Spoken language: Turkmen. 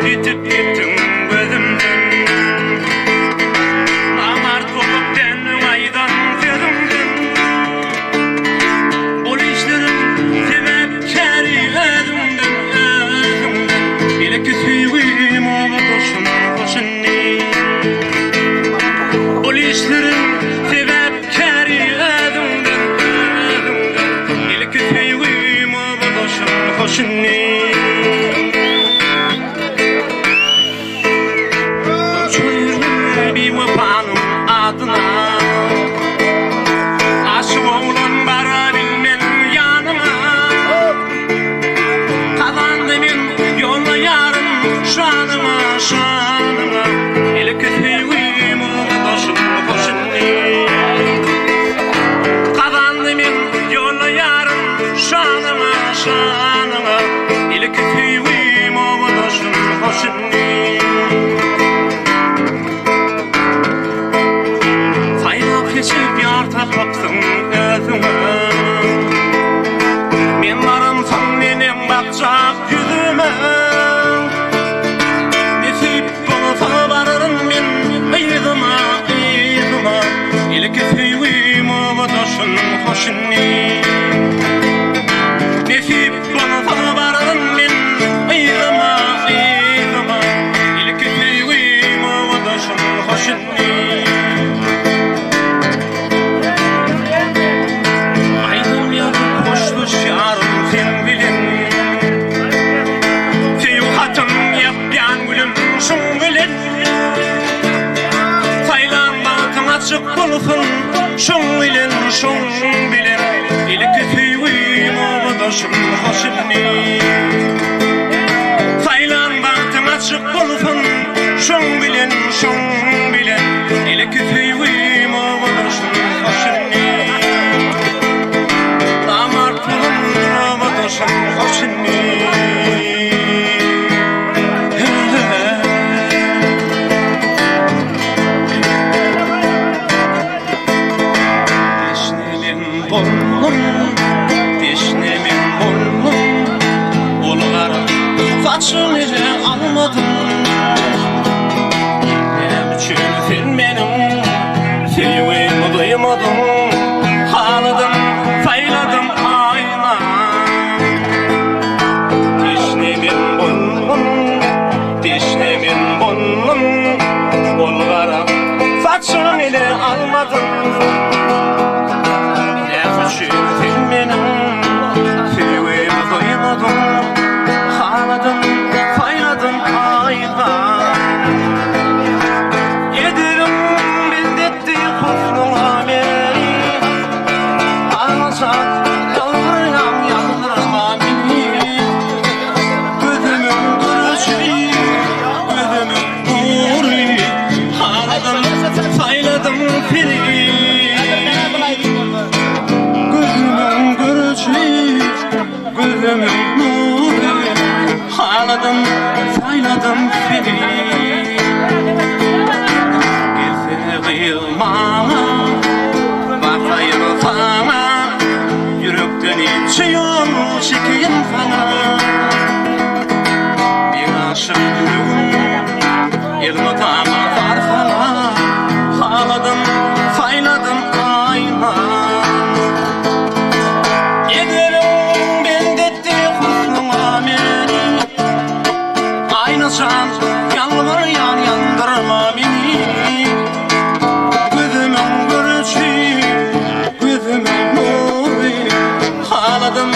Ýitip gitdiň gözümden. Namart bolup dändiň aýdan sözüňden. Bol işleriň sebäpkäri özüňden, özüňden. Ilki söýgim obadaşym hoş indi. Bol işleriň sebäpkäri özüňden, özüňden. Ilki söýgim obadaşym hoş indi. Uçurýan biwepanyň adyna. Aşyk oglan bara bilmen ýanyňa. Kazandy men ýollaýaryn şanyňa, şanyňa. Ilki söýgim obadaşym hoş indi. Kazandy men ýollaýaryn şanyňa, şanyňa. Ilki söýgim obadaşym hoş indi. Saýlap seçip ýar tapypsyň özüňe. Men baramsoň neneň bakjak ýüzüme. Nesip bolsa bararyn men yzyma, yzyma. Ilki söýgim obadaşym hoş indi. Nesip bolsa bararyn men yzyma, yzyma. Ilki söýgim obadaşym hoş indi. Aýdym ýazyp hoşlaşýaryn sen bilen. Söýgi hatyn ýapýan gülüm şuň bilen. Saýlan bagtyň açyk bolsun şoň bilen, şoň bilen. Ilki söýgim obadaşym hoş indi. Saýlan bagtyň açyk bolsun şoň bilen, şoň bilen. Ilki söýgim obadaşym hoş indi. Namart bolan obadaşym hoş indi. Teşne men boldum, teşne men boldum, Ol gara saçyň ele almadym. Näme üçin sen meniň söýgimi duýmadyň, Haladym, saýladym aýna. Teşne men boldum, teşne men boldum, Ol gara saçyň ele almadym. Näme üçin sen meniň söýgimi duýmadyň, Haladym, saýladym aýna. Edebim benzetdi husnuňa meni, Aňsat ýalbarýan ýandyrma meni. Gözümiň göreşi, gözümiň nury, Haladym, saýladym seni. Gözümiň göreşi, gözümiň nury, Haladym, saýladym seni. Gelsene gyz maňa, bakaýyn saňa, Ýürekden inçe ýol çekeýin saňa. Meň aşyk ýüregim elmydama zar saňa, Haladym, saýladym aýna. Edeliň bendetdi husnuňa meni, Aýna jan, ýalbarýan ýandyrma meni. Gözümiň göreji, gözümiň nury, Haladym.